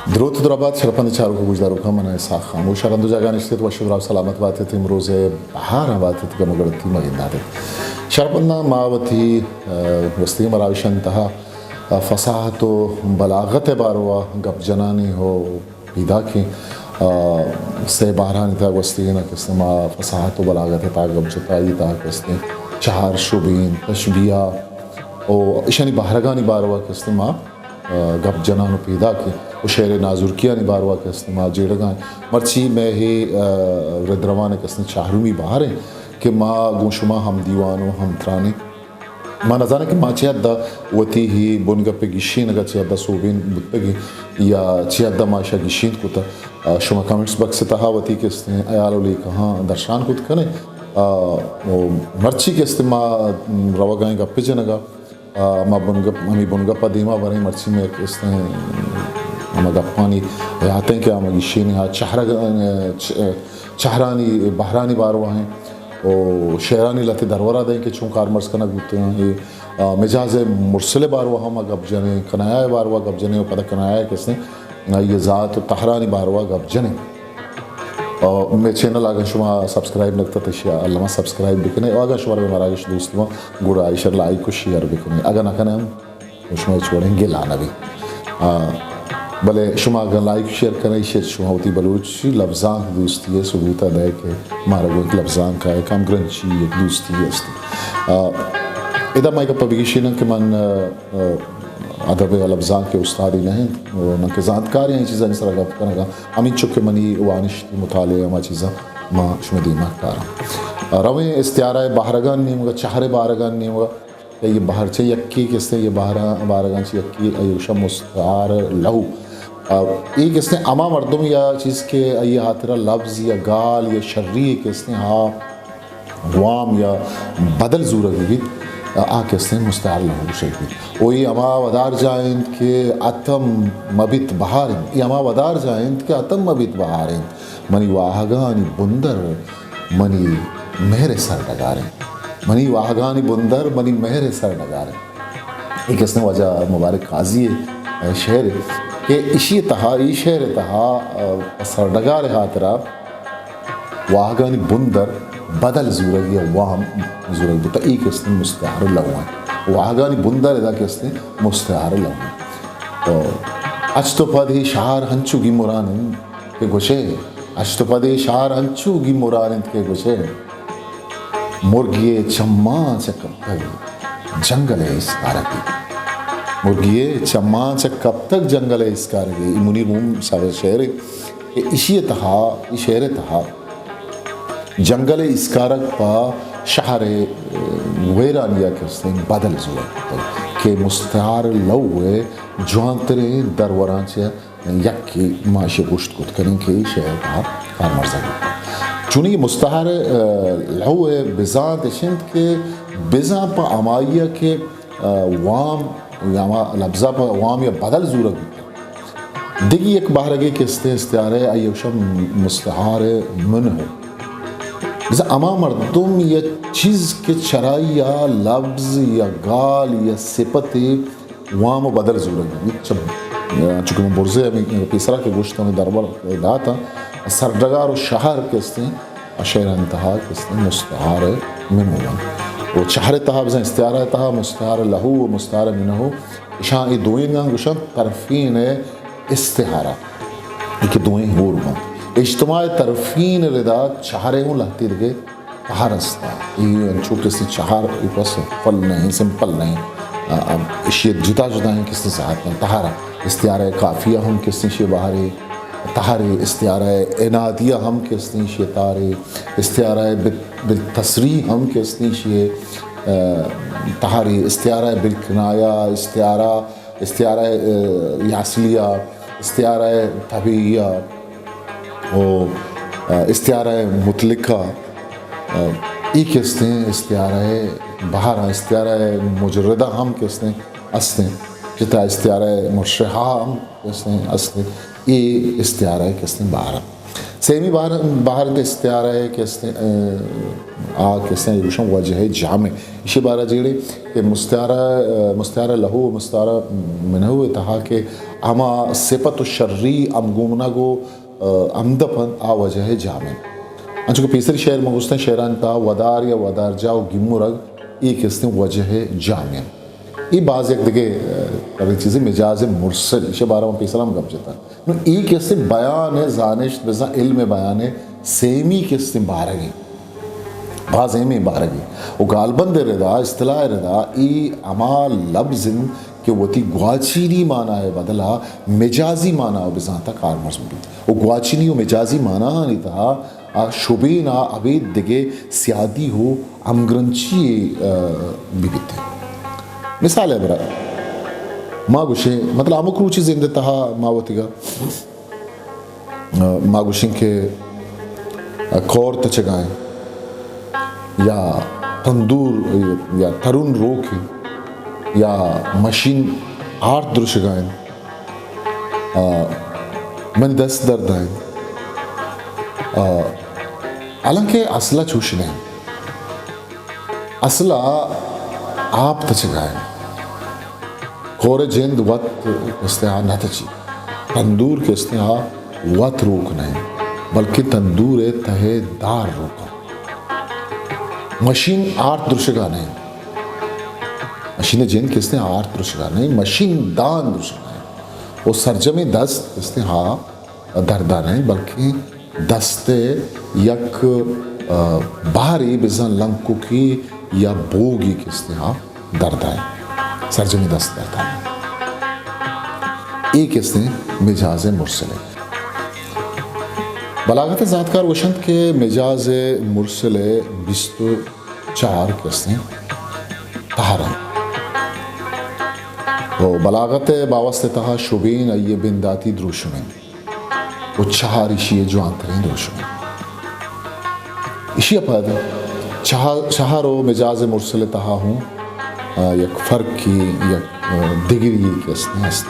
دروت درابات شرپند چاروک و گوشداروکاں، من اسحاق خاموش ءَ رند و جاگہ نشتت، وش و دراہ سلامت باتت، امروز بہاراں باتت، گم و گڑتی مہ گنداتت۔ شرپنداں، ما وتی، ءَ، گوستگیں مراگشانی تہا، ءَ، فصاحت و بلاغت ءِ باروا گپ جنانی ہو پیداکیں، ءَ، سے بہرانی تہا گوستگیں کہ استیں ما فصاحت و بلاغت ءِ تہا گپ جتا، آئی تہا کہ استیں چہار شبین، تشبیہ و اشانی بہرگانی باروا کہ استیں ما ءَ، گپ جنان و پیداکیں و شعر نازرکیانی باروا کہ استیں ما جیڑگا ایں۔ مرچی مئے اے، ءَ، ردروان کہ استیں چہارمی بہر ایں کہ ما گوں شما ہم دیوان و ہم تران ایں۔ ما نزاناں کہ ما چہ حد ءَ وتی اے بنگپ ءِ گیشینگ ءَ چہ حد ءَ سوبین بوتگیں یا چہ حد ءَ ما اشاں گیشینت کتہ۔ ءَ، شما کمنٹس باکس ءِ تہا وتی کہ استیں ہیال و لیکہاں درشان کت کنے۔ ءَ، و مرچی کہ استیں ما روگا ایں گپ جنگا۔ آ، ما بنگپ، ہمے بنگپ ءَ دیما بریں، مرچی مئے کہ استیں ہما گپانی یاتیں کہ ہما گیشینی ہا چہرگ، چ-، چہرانی، بہرانی باروا ایں و شعرانی لہتے درورا دئیں کہ چون کارمرز کنگ بوتگاں۔ اے، آ، مجاز مرسل ءِ باروا ہم گپ جنیں، کنایا ءِ باروا گپ جنیں و پدا کنایا کہ استیں آئی ذات و تہرانی باروا گپ جنیں۔ آ، مئے چینل اگاں شما سبسکرائب نہ کتہ، تہ اشیا الما سبسکرائب بکنے۔ و اگاں شمارا مئے مراگش دوست باں، گڑا ایشا لائک و شیئر بکنے۔ اگاں نہ کنے ہم، شما ہچ وڑیں گلہ نہ بی۔ آ، بلے شما اگاں لائک شیئر کنے، ایشی شما وتی بلوچی لبزانک دوستی ءِ ثبوت ءَ دئے کہ مارا گوں یک لبزانک ءَ یک ہمگرنچی، یک دوستی است۔ آ، ادا ما یک گپے بگیشیناں کہ من، آ، ادب ءُ لبزانک ءِ استادے نہ انت، ناں کہ زانتکارے آں اے چیزانی سرا گپ کنگ ءَ، ہمینچو کہ منی وانشت، مطالعہ، ہما چیزاں ما شمئے دیما کاراں۔ رویں استعارہ ءِ بہرگانی نیمگ ءَ، چہر ءِ بہرگانی نیمگ ءَ، کہ اے بہر چہ یکے کہ استیں، اے بہر، بہرگاں چہ یکے، اے گوشاں مستعار لہو۔ آ، اے کہ استیں ہما مردم یا چیز کہ آئی ہاترا لبز یا گال یا شری کہ استیں، ہا وام یا بدل زورگ بیت، آ کہ استیں مستعار لہو گوشگ بیت۔ و اے ہما ودار جاہ انت کہ اتم مبیت بہار انت۔ اے ہما ودار جاہ انت کہ اتم مبیت بہار انت۔ منی واہگانی بندر منی مہر ءِ سرڈگار انت۔ منی واہگانی بندر منی مہر ءِ سرڈگار انت۔ اے کہ استیں واجہ مبارک قاضی ءِ شعر انت کہ اشی ءِ تہا، اے شعر ءِ تہا، آ، سرڈگار ءِ ہاترا واہگانی بندر بدل زورگ یا وام زورگ بوتہ، اے کہ استیں مستعار لہو انت۔ واہگانی بندر ادا کہ استیں مستعار لہو انت۔ تو اچ تو پد اے شہر ہنچو گیمران انت کہ گوشئے، اچ تو پد اے شہر ہنچو گیمران انت کہ گوشئے، مرگی ءِ چماں چہ کپتگ جنگل ءِ اسکارگے۔ مرگی ءِ چماں چہ کپتگ جنگل ءِ اسکارگے۔ اے منیر روم صاحب ءِ شعرے کہ اشی ءِ تہا، اے شعر ءِ تہا جنگل ءِ اسکارگ پہ شہر ءِ، اے، ویرانی ءَ کہ استیں بدل زورگ کتگ کہ مستعار لہو ءِ جوانتریں دروراں چہ یکے ما اشی گوشت کت کنیں کہ اے شعر ءِ تہا کارمرزگ بوتگ۔ چونی مستعار، آ، لہو ءِ بزانت اش انت کہ بزاں پہ ہمائی ءَ کہ، آ، وام یا ہما لبزا پہ وام یا بدل زورگ بوتگ۔ دگہ یک بہرگے کہ استیں استعارہ ءِ، آئی ءَ گوشاں مستعار منہ۔ بزاں ہما مردم یا چیز کہ چرائی ءَ لبز یا گال یا صفتے وام و بدل زورگ بیت۔ چہ، چونکہ من برزے ہمے پیسرا کہ گوشت، ہمے دربر دات، سرڈگار و شہر کہ استیں، آ شعرانی تہا کہ استیں مستعار منہ انت۔ و چہر ءِ تہا بزاں استعارہ ءِ تہا مستعار لہو و مستعار منہ، اشاں اے دوئینگاں گوشنت طرفین استعارہ۔ اے کہ دوئیں ہور بنت۔ اجتماع طرفین ءِ ردا چہر ءِ ہوں لہتے دگہ تہر است۔ اے انچو کہ استیں چہر، اے بس پل نہ انت، سمپل نہ انت۔ آ، آ، اشی جدا جدا ایں کہ استیں ساعت نہ تہر۔ استعارہ کافیہ ہم کہ استیں اشی بہرے تہرے، استعارہ انادیہ ہم کہ استیں اشی تہرے، استعارہ بال-، بالتصریح ہم کہ استیں اشی، آ، تہرے، استعارہ بالکنایہ، استعارہ، استعارہ، آ، یاصلیہ، استعارہ طبیعیہ، و، آ، استعارہ مطلقہ، آ، ای کہ استیں استعارہ بہر، استعارہ مجردہ ہم کہ استیں، استیں۔ جتا استعارہ مرشحہ ہم کہ استیں، استیں۔ اے استعارہ ءِ کہ استیں بہر۔ سیمی بہر، بہر دے استعارہ ءِ کہ استیں، آ، آ کہ استیں، ایشاں وجہ جامع۔ ایشی بارہ جیڑے کہ مستعارہ، آ، مستعارہ لہو و مستعارہ منہو ءِ تہا کہ ہما صفت و شری ہمگونگ و، آ، ہمدپ انت، آ وجہ جامع۔ انچو کہ پیسری شعر من گوستیں شعرانی تہا ودار یا ودارجاہ و گیمرگ، اے کہ استیں وجہ جامع انت۔ اے باز یک دگہ، آ، چیزے مجاز مرسل، ایشی بارہ من پیسرا ہم گپ جتا۔ نوں اے کہ استیں بیان ءِ زانشت، بزاں علم بیان ءِ سیمی کہ استیں بارگے، باز اہمیں بارگے۔ و گالبند ءِ ردا، اصطلاح ءِ ردا، اے ہما لبز انت کہ وتی گواچنی معنی ءِ بدلا مجازی معنی ءَ بزانتا کارمرز بیت۔ و گواچنی و مجازی معناہانی تہا آ شبین ءَ ابید دگہ سیادی و ہمگرنچی یے، آ، بہ بیت۔ مثال ءِ برا ما گوشیں، مطلب، ہمک روچی زند ءِ تہا ما وتیگا، آ، ما گوشیں کہ، آ، کور تچگا انت یا تندور یا ترون روک انت یا مشین آرت درشگا انت۔ آ، منی دست درد انت۔ آ، حالانکہ اصل ءَ چوش نہ انت۔ اصل ءَ آپ تچگا انت۔ کور ءِ جند وت کہ استیں ہا نہ تچی۔ تندور کہ استیں ہا وت روک نہ انت، بلکہ تندور ءِ تہ ءِ دار روک انت۔ مشین آرت درشگا نہ انت۔ مشین ءِ جند کہ استیں آرت درشگا نہ انت، مشین دان درشگا انت۔ و سرجمیں دست کہ استیں ہا دردا نہ انت، بلکیں دست ءِ یک، آ، بارے بزاں لنکوکے یا بوگے کہ استیں ہا دردا انت۔ سرجمیں دست دردا انت۔ اے کہ استیں مجاز مرسل انت۔ بلاغت ءِ زانتکار گوشنت کہ مجاز مرسل ءِ بیست و چار کہ استیں تہر انت۔ و بلاغت ءِ باوست ءِ تہا شبین آئی ءِ بنداتی دروشم انت و چہر ایشی ءِ جوانتریں دروشم انت۔ ایشی ءَ پد چہر، چہر و مجاز مرسل ءِ تہا ہوں، آ، یک فرقے، یک، آ، دگری یے کہ است، است۔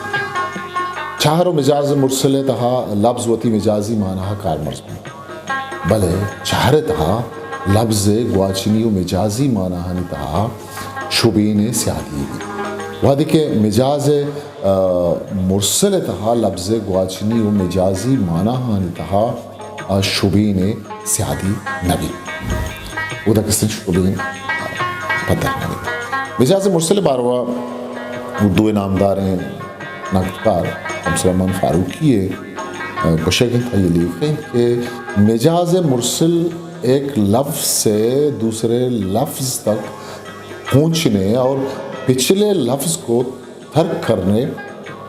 چہر و مجاز مرسل ءِ تہا لبز وتی مجازی معنی ءَ کارمرز بنت۔ بلے چہر ءِ تہا لبز ءِ گواچنی و مجازی معناہانی تہا شبین ءِ سیادی بیت۔ وہدے کہ مجاز، آ، مرسل ءِ تہا لبز ءِ گواچنی و مجازی معناہانی تہا، آ، شبین ءِ سیادی نہ بیت، اودا کسیں شبین پدر نہ بیت۔ مجاز مرسل ءِ باروا اردو ءِ نامداریں نقدکار شمس الرحمن فاروقی ءِ، آ، گوشگ انت، آئی ءِ لیکہ انت کہ مجاز مرسل ایک لفظ سے دوسرے لفظ تک پہنچنے اور پچھلے لفظ کو ترک کرنے،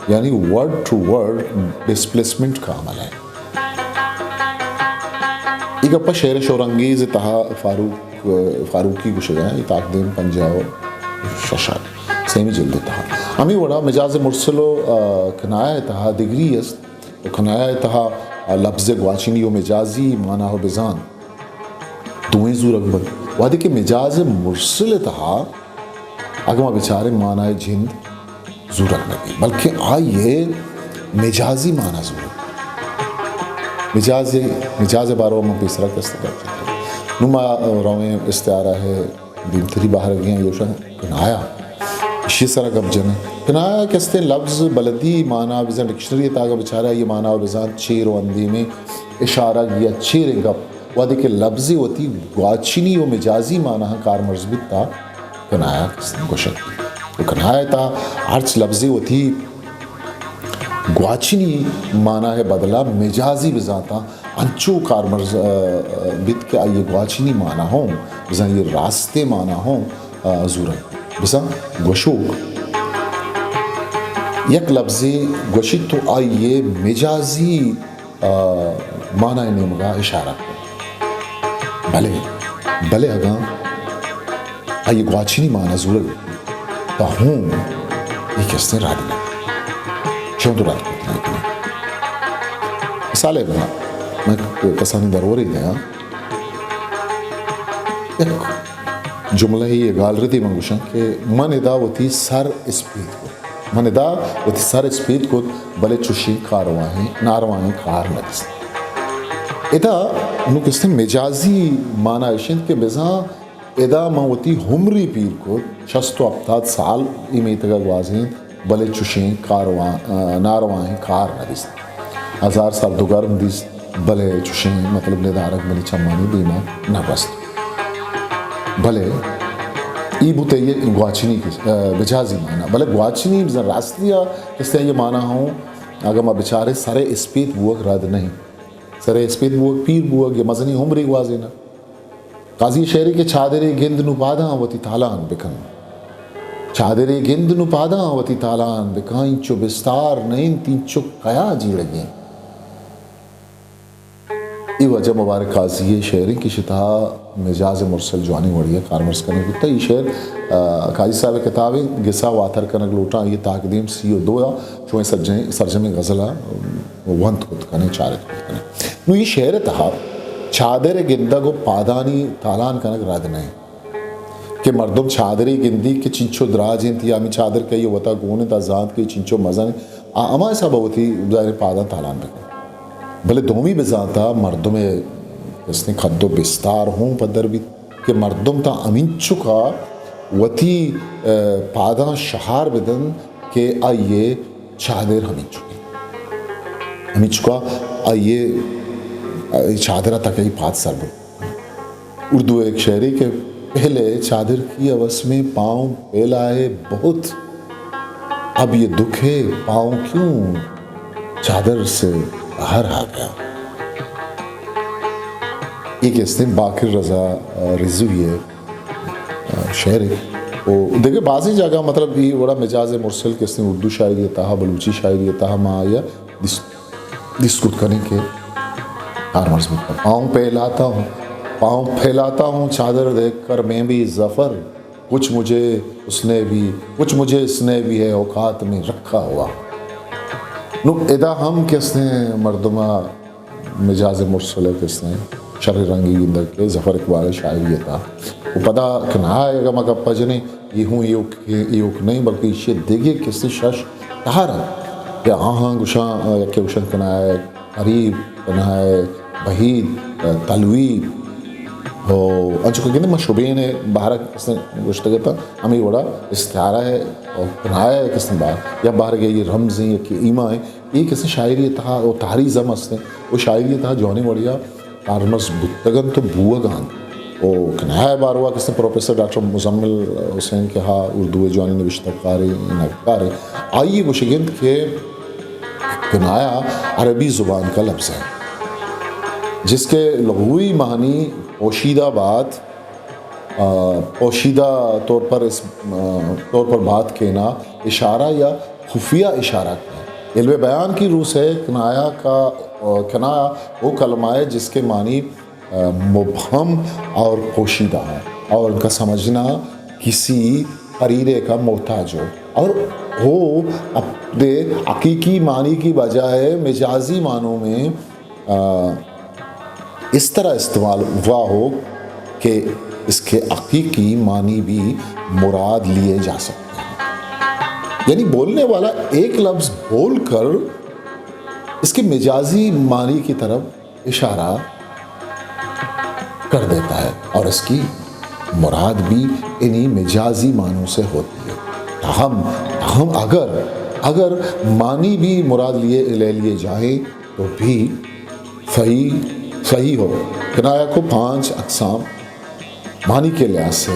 یعنی ورڈ ٹو ورڈ ڈسپلیسمنٹ کا عمل ہے۔ اے گپ ءَ شعر شورانگیز ءِ تہا فاروق، فاروقی گوشگ ءَ، اے تاکدیم پنجاہ و شش ءَ، سیمی جلد ءِ تہا۔ ہمے وڑا مجاز مرسل و، آ، کنایہ ءِ تہا دگری است۔ و کنایہ ءِ تہا، آ، لبز ءِ گواچنی و مجازی معنی و بزان دوئیں زورگ بنت۔ وہدے کہ مجاز مرسل ءِ تہا اگاں ما بچاریں معنی ءِ جند زورگ نہ بیت، بلکہ آئی ءِ مجازی معنی زورگ بیت۔ مجاز، مجاز ءِ باروا من پیسرا کہ است گپ جتگ۔ نوں ما رویں استعارہ ءِ دیمتری بہرگیں، ایشاں کنایہ۔ ایشی سرا گپ جنیں۔ کنایہ کہ استیں لبز بلدی معنی بزاں ڈکشنری ءِ تہا اگاں بچارے آئی ءِ معنی و بزاں چیر و اندیمیں اشارگ یا چیریں گپ۔ وہدے کہ لبزے وتی گواچنی و مجازی معناہاں کارمرز بیت، تہ کنایہ گوشگ بیت۔ و کنایہ ءِ تہا ہرچ لبزے وتی گواچنی معنی ءِ بدلا مجازی بزانتاں انچو کارمرز، آ، آ، بیت کہ آئی ءِ گواچنی معنی ہوں بزاں آئی ءِ راستیں معنی ہوں، آ، زورگ بیت۔ بزاں گوشوک یک لبزے گوشیت تو آئی ءِ مجازی آ، معنی ءِ نیمگا اشارہ کن۔ بلے، بلے اگاں آئی ءِ گواچنی معنی زورگ بیت، تہ ہوں اے کہ استیں رد نہ، چون تو رد کت نہ کنئے۔ مثالے بنا، من کسانی درورے دیاں۔ یک جملہ ءِ گالردی من گوشاں کہ من ادا وتی سر اسپیت کت۔ من ادا وتی سر اسپیت کت، بلے چشیں کارواہیں، نارواہیں کار نہ دیست۔ ادا نوں کستیں مجازی مانا اش انت کہ بزاں ادا من وتی عمری پیر کت، شست و ہپتاد سال اے میتگ ءَ گوازینت، بلے چشیں کارواں، آ، نارواہیں کار نہ دیست۔ ہزار سرد و گرم دیست، بلے چشیں مطلب ندارگ منی چمانی دیما نہ گوست۔ بلے اے بوت اے گواچنی کہ، آ، مجازی مانا۔ بلے گواچنی بزاں راستی ءَ کستیں اے مانا ہوں، اگاں ما بچاریں سر اسپیت بوگ رد نہیں۔ سر اسپیت بوگ، پیر بوگ یا مزنی عمری گوازینگ۔ قاضی شعرے کہ چادرے گند نوں پاداں وتی تالان بکن۔ چادرے گند نوں پاداں وتی تالان بکن، اینچو بستار نہ انت، اینچو کیا جیڑگیں۔ اے واجہ مبارک قاضی ءِ شعریں کہ شتہ مجاز مرسل جوانیں وڑی ءَ کارمرز کنگ بوتہ۔ اے شعر، آ، قاضی صاحب ءِ کتابیں گسا واتر کنگ لوٹاں، اے تاکدیم سی و دو ءَ چوئیں سرجمیں، سرجمیں غزل ءَ ونت کت کنیں، چارت کت کنیں۔ نوں اے شعر ءِ تہا چادر ءِ گندگ و پادانی تالان کنگ رد نہ انت کہ مردم چادرے گندی کہ چنچو دراج انت یا ہمے چادر کہ آئی ءَ وتا گون انت، آ زانت کہ چنچو مزن انت، آ ہما حساب ءَ وتی ظاہر پاداں تالان بہ کنت۔ بلے دومی بزانت ءَ مردم ءِ کستیں قد و بستار ہوں پدر بیت کہ مردم تاں ہمینچک ءَ وتی، ءَ، پاداں شہار بہ دنت کہ آئی ءِ چادر ہمینچک انت۔ ہمینچک ءَ آئی ءِ، آئی ءِ چادر ءَ تک آئی ءِ پاد سر بوت۔ اردو ءِ یک شعرے کہ پہلے چادر کی ہوس میں پاؤں پھیلائے بہت، اب یہ دکھ ہے پاؤں کیوں چادر سے باہر آ گیا۔ اے کستیں باقر رضا، آ، رضوی ءِ، آ، شعرے۔ و دگہ بازیں جاگہ مطلب اے وڑا مجاز مرسل کستیں اردو شاعری ءِ تہا، بلوچی شاعری ءِ تہا ما آئی ءَ دیست، دیست کت کنیں کہ کارمرز بوتگ۔ پاؤں پھیلاتا ہوں، پاؤں پھیلاتا ہوں، چادر دیکھ کر میں بھی ظفر، کچھ مجھے اس نے بھی، کچھ مجھے اس نے بھی ہے اوقات میں رکھا ہوا۔ نوں ادا ہم کستیں مردم ءَ مجاز مرسل ءِ کستیں شریں رنگے گندگ کہ ظفر اقبال ءِ شاعری ءِ تہا۔ و پدا کنایہ ءِ اگاں ما گپ ءَ جنیں، اے ہوں ایوک، ایوک نہ انت، بلکہ ایشی ءِ دگہ کستیں شش تہر انت کہ آہاں گوشاں، یکے گوشنت کنایہ قریب، کنایہ بعید، تلویب، و انچو کہ گندے ما شبین ءِ بہر ءَ کستیں گوشتگ اتاں، ہمے وڑا استعارہ ءِ و کنایہ ءِ کستیں بہر یا بہر ءِ رمزیں یکے ایما انت۔ اے کسے شاعری ءِ تہا و تاریز ہم است انت۔ و شاعری ءِ تہا جوانیں وڑیا کارمرز بوتگ انت و بوگ ءَ انت۔ و کنایہ ءِ باروا کسے پروفیسر ڈاکٹر مزمل حسین کہ ہا اردو ءِ جوانیں نبشتہ کارے، نگارے، آئی ءِ گوشگ انت کہ کنایہ عربی زبان کا لفظ ہے، جس کے لغوی معنی پوشیدہ بات، آ، پوشیدہ طور پر اس، آ، طور پر بات کہنا، اشارہ یا خفیہ اشارہ کہنا۔ علم بیان کی رو سے کنایہ کا، آ، کنایہ وہ کلمہ ہے جس کے معنی، آ، مبہم اور پوشیدہ ہوں اور ان کا سمجھنا کسی قرینہ کا محتاج ہو اور وہ اپنے حقیقی معنی کی بجائے مجازی معنوں میں آ، اس طرح استعمال ہوا ہو کہ اس کے حقیقی معنی بھی مراد لیے جا سکتے ہیں۔ یعنی بولنے والا ایک لفظ بول کر اس کے مجازی معنی کی طرف اشارہ کر دیتا ہے اور اس کی مراد بھی انہی مجازی معنوں سے ہوتی ہے۔ تاہم، تاہم اگر، اگر معنی بھی مراد لیے، لے لیے جائیں تو بھی صحیح، صحیح ہو۔ کنایہ کو پانچ اقسام، معنی کے لحاظ سے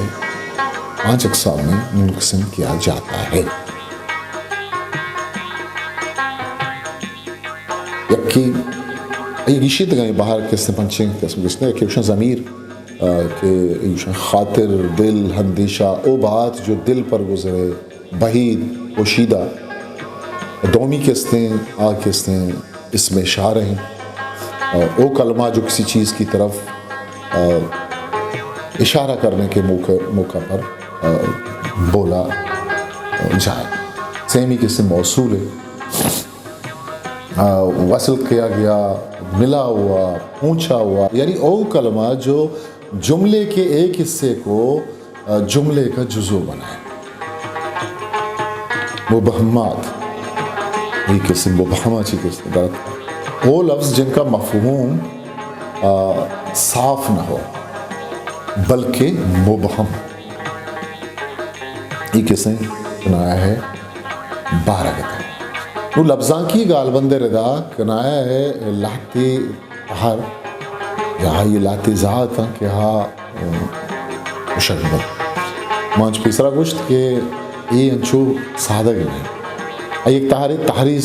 پانچ اقسام میں منقسم کیا جاتا ہے۔ یکے، اے گیشی دگہ بہر کسے پنچیں قسم گشتے، یکے گوشن ضمیر، آ، کہ ایشاں خاطر، دل، اندیشہ، او بات جو دل پر گزرے، بعید، پوشیدہ۔ دومی کستیں، آ کستیں اسم اشارہ ہیں۔ آ، او کلمہ جو کسی چیز کی طرف، آ، اشارہ کرنے کے موقع، موقع پر، آ، بولا، آ، جائے۔ سیمی کستیں موصول ہے۔ آ، وصل کیا گیا، ملا ہوا، پہنچا ہوا، یعنی او کلمہ جو جملے کے ایک حصے کو، آ، جملے کا جزو بنائے۔ مبہمات، اے کسے مبہم ءَ چی کسے درت۔ او لفظ جن کا مفہوم، آ، صاف نہ ہو، بلکہ مبہم۔ اے کسے کنایہ ءِ بارگ ءَ۔ نوں لبزانکی گالبند ءِ ردا کنایہ ءِ لہتے تہر یا آئی ءِ لہتے زہگ اتاں کہ آ، ام، گوشگ بنت۔ ما انچو پیسرا گوشت کہ اے انچو سادگ نہ انت۔ آئی یک تہرے، تہرے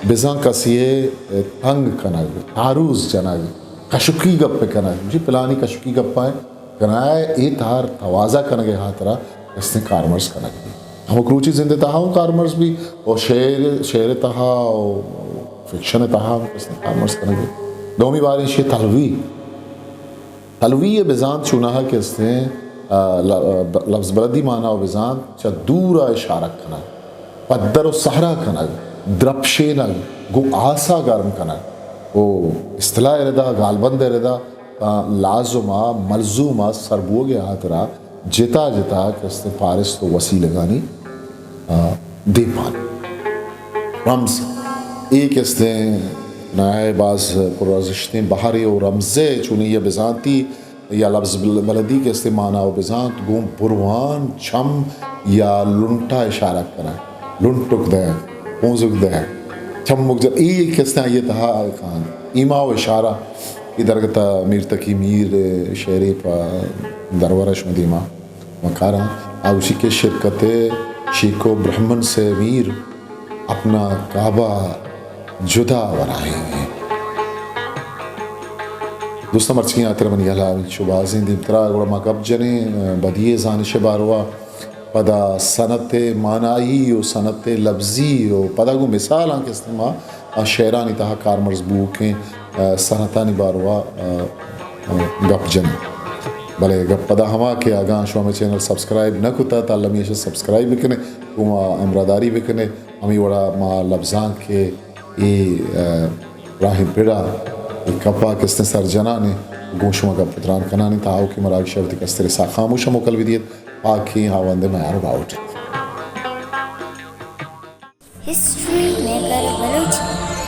بزاں کسے ءِ تنگ کنگ، تعرض جنگ، کشکی گپ کنگ، جی پلانی کشکی گپا انت، کنایہ ءِ اے تہر توازہ کنگ ءِ ہاترا کسے کارمرز کنگ بیت۔ ہمک روچی زند ءِ تہا ہم کارمرز بیت، او شعر، شعر ءِ تہا، او فکشن ءِ تہا ہم کسے کارمرز کنگ بیت۔ دومی بار ایشی تلوی، تلوی ءِ بزانت چوناہا کہ استیں، آ، ل-، آ، ب-، لفظ بلدی مانا ءُ بزانت چہ دور ءَ اشارگ کنگ، پدر ءُ سہرا کنگ، درپشینگ، گوں آسا گرم کنگ۔ او اصطلاح ءِ ردا، گالبند ءِ ردا، تاں لازم ءَ، ملزوم ءَ سر بوگ ءِ ہاترا جتا جتا کہ استیں پارست ءُ وسیلگانی، آ، دیمپان۔ رمز، اے کہ استیں نہایت باز پرارزشتیں بہرے ءُ رمزے چونی ءَ بزانتی یا لبز بل-، بلدی کہ استیں مانا ءُ بزانت گوں بروان، چم یا لنٹا اشارہ کنگ، لنٹک دئیگ، پونزک دئیگ، چمک جت، اے کہ استیں آئی ءِ تہا کاینت۔ ایما ءُ اشارہ، اے درگت ءَ میر تقی میر ءِ شعرے پہ درور ءَ شمئے دیما ما کاراں۔ آ گوشی کہ شرکت شیکو برہمن سے میر اپنا کعبہ جدا بنائیں گے۔ دوستاں، مرچی ہاتر منی ہیال ءَ انچو بازیں، دیمترا گڑا ما گپ جنیں، آ، بدی ءِ زانش ءِ باروا، پدا صنعت معنائی ءُ صنعت لفظی ءُ پدا گوں مثالاں کہ استیں ما آ شعرانی تہا کارمرز بوکیں، آ، صنعتانی باروا، آ، آ، گپ جنیں۔ بلے گپ پدا ہما کہ اگاں شما ہمے چینل سبسکرائب نہ کتا، تاں المی اش سبسکرائب بکنے، گوں ما ہمراہداری بکنے۔ ہمے وڑا ما لبزانک ءِ اے، آ، راہیں پڑا، اے کپا کہ استیں سر جنانے، گوں شما گپ ءُ تران کنانے، تاں آؤکیں مراگش ءَ وتی کستریں ساہ خاموش ءَ موکل بدیت۔ پاکیں ہاوند ءِ میار ءُ باہوٹ۔ History maker Balochi.